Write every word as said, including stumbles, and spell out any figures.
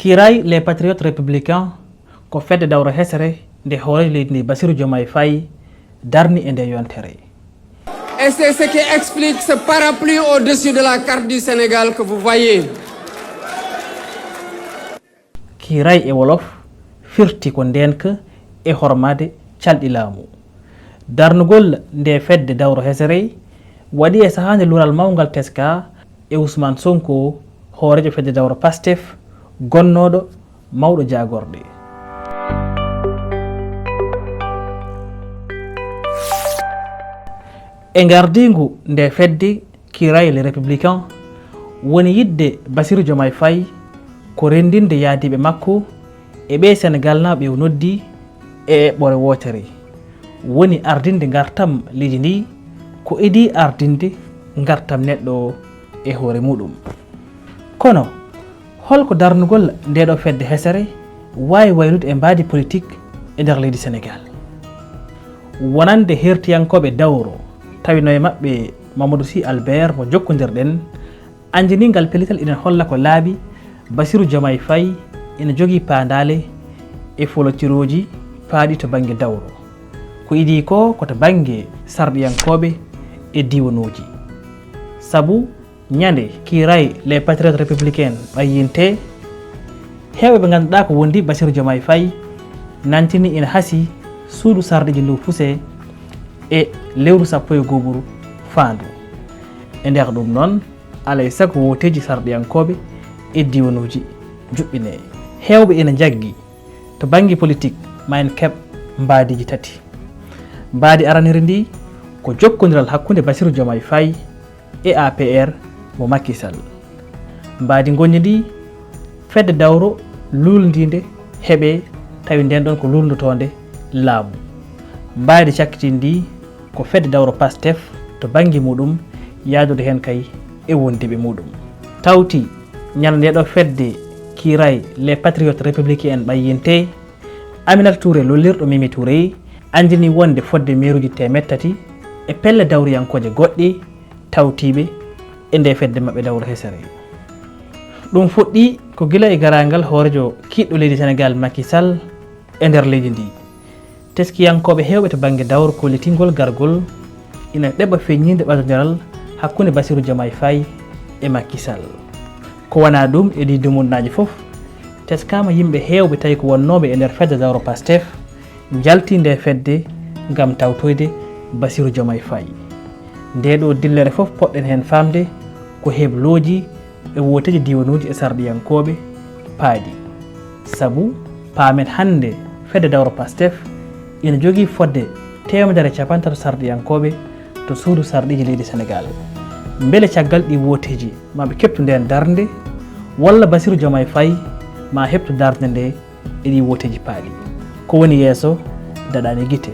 Kiiraay Les Patriotes Républicains ko fedde dawro hesere nde hooreejo leydi ndi Bassirou Diomaye Faye darni e nde yontere. Et c'est ce qui explique ce parapluie au-dessus de la carte du Sénégal que vous voyez. Kiiraay e wolof firti ko ndeenka e hormaade calɗi laamu. Darnugol nde fedde dawro hesere waɗi e sahaa nde luural mawngal teskaa e Ousmane Sonko, hooreejo fedde dawro Pastef, gonnooɗo mawɗo jaagorɗe. E ngardiingu nde fedde Kiiraay Les Républicains woni yiɗde Bassirou Diomaye Faye ko renndinde yahdiiɓe makko e ɓee Senegaalnaaɓe o noddi e eɓɓoore wootere, woni ardinde ngartam leydi ndi ko idii ardinde ngartam neɗɗo o e hoore muɗum. Kono, holko darnugol ndeeɗo fedde hesere waawi waylude e mbaadi politik e nder leydi Senegaal? Wonande heertiyankooɓe dawro, tawino e maɓɓe Mamadou Sy Albert mo jokkondirɗen, anndini ngal pellital ina holla ko laaɓi Bassirou Diomaye Faye ina jogii paandaale e folocirooji paaɗi to bannge dawro. Ko idii ko ko to bannge sarɗiyankooɓe e diiwanuuji. Sabu ñande Kiiraay Les Patriotes Républicains ɓayyintee, heewɓe ɓe ngannduɗaa ko wondi Bassirou Diomaye Faye nantini ina hasii suudu sarɗiiji ndu fuse e lewru sappo e go'oɓuru faandu. E nder ɗum noon, alay sago wooteeji sarɗiyankooɓe e diiwanuuji njuɓɓinee. Heewɓe ina njaggi to bannge politik ma en keɓ mbaadiiji tati. Mbaadi araniri ndi ko jokkondiral hakkunde Bassirou Diomaye Faye e A P R mo Macky Sall. Mbaadi ngonndi ndi fedde dawro luulndiinde heɓee tawi ndeen ɗoon ko luulndotoonde laamu. Mbaadi cakkitiindi ndi ko fedde dawro Pastef to bannge muɗum yahdude heen kay e wondiiɓe muɗum. Tawti ñande ndeeɗo fedde Kiiraay Les Patriotes Républicains ɓayyintee, Aminata Touré lollirɗo Mimi Touré anndini wonde fodde meeruuji teemeɗɗe tati e pelle dawriyankooje goɗɗe tawtiiɓe e nde fedde maɓɓe dawro hesere. Ɗum fuɗɗii ko gila e garaangal hooreejo kiiɗɗo leydi Senegaal Macky Sall e nder leydi ndi. Teskiyankooɓe heewɓe to bannge dawro kollitingol gargol ina ɗeɓa feññinde ɓadondiral hakkunde Bassirou Diomaye Faye e Macky Sall. Ko wonaa ɗum, e ɗii dumunnaaji fof, teskaama yimɓe heewɓe tawi ko wonnooɓe e nder fedde dawro Pastef njalti nde fedde ngam tawtoyde Bassirou Diomaye Faye. Ndee ɗoo dillere fof poɗɗen heen faamde ko heblooji e wooteeji diiwanuuji e sarɗiyankooɓe paaɗi. Sabu, paamen hannde fedde dawro Pastef ina jogii fodde teemedere e cappanɗe tato sarɗiyankooɓe to suudu sarɗiiji leydi Senegaal. Mbele caggal ɗii wooteeji ma ɓe keɓtu ndeen darnde, walla Bassirou Diomaye Faye ma heɓtu darnde nde e ɗii wooteeji paaɗi? Ko woni yeeso daɗaani gite.